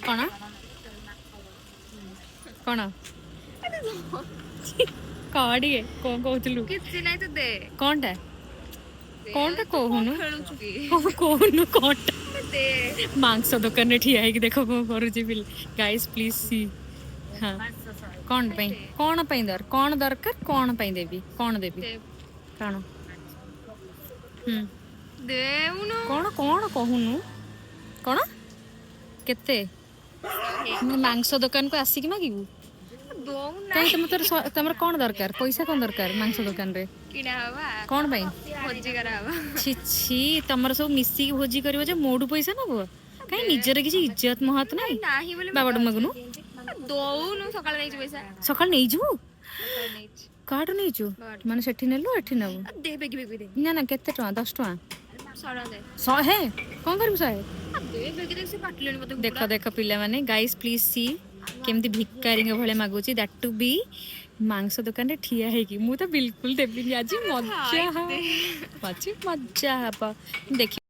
କ'ଣ କ'ଣ କହ ଟିକେ, କ'ଣ କହୁଥିଲୁ? କିଛି ନାହିଁ, ତୁ ଦେ। କ'ଣଟା, କ'ଣଟା କହୁନୁ? ଖେଳୁଛୁ କି? କ'ଣ କହୁନୁ, କ'ଣଟା? ଦେ। ମାଂସ ଦୋକାନରେ ଠିଆ ହେଇକି ଦେଖ କ'ଣ କରୁଛି। Guys, please C. ହଁ, କ'ଣ ପାଇଁ, କ'ଣ ପାଇଁ କ'ଣ ଦରକାର? କ'ଣ ପାଇଁ ଦେବି? କ'ଣ ଦେବି? ଦେ। କ'ଣ? ହୁଁ। ଦେଉନୁ। କ'ଣ, କ'ଣ କହୁନୁ? କ'ଣ, କେତେ? ମାନେ ମାଂସ ଦୋକାନକୁ ଆସିକି ମାଗିବୁ? ଦଉନା। କାହିଁ, ତମ ତୋର ତମର କ'ଣ ଦରକାର? ପଇସା କ'ଣ ଦରକାର ମାଂସ ଦୋକାନରେ? କିଣା ହବା। କ'ଣ ପାଇଁ? ଭୋଜି କରାହବ। ଛି ଛି, ତମର ସବୁ ମିଶିକି ଭୋଜି କରିବ ଯେ ମୋଠୁ ପଇସା ନବ? କାହିଁ, ନିଜର କିଛି ଇଜ୍ଜତ ମହତ ନାହିଁ? ନାହିଁ ବୋଲି। ବାବାଠୁ ମାଗୁନୁ। ଦଉନୁ, ସକାଳେ ନେଇଛି ପଇସା। ସକାଳେ ନେଇଯିବୁ? ସକାଳେ ନେଇଛି। କାହାଠୁ ନେଇଛୁ? ବାବାଠୁ। ମାନେ ସେଠି ନେଲୁ, ଏଠି ନେବୁ? ଦେ, ବେଗି ବେଗି ଦେ। ନା ନା, କେତେ ଟଙ୍କା? 10 ଟଙ୍କା? 100 ଟଙ୍କା ଦେ। 100? କ'ଣ କରିବୁ 100? ଦେ, ବେଗି ଦେ, ସେ ପାଟିଲେଣି ମତେ। ଦେଖ ଦେଖ ପିଲାମାନେ, ଗାଇସ୍ ପ୍ଲିଜ୍ ସି, କେମିତି ଭିକାରୀଙ୍କ ଭଳିଆ ମାଗୁଛି, that two ବି ମାଂସ ଦୋକାନରେ ଠିଆ ହେଇକି। ମୁଁ ତ ବିଲକୁଲ ଦେବିନି। ଆଜି ମଜା ହବ, ଆଜି ମଜା ହବ ଦେଖି।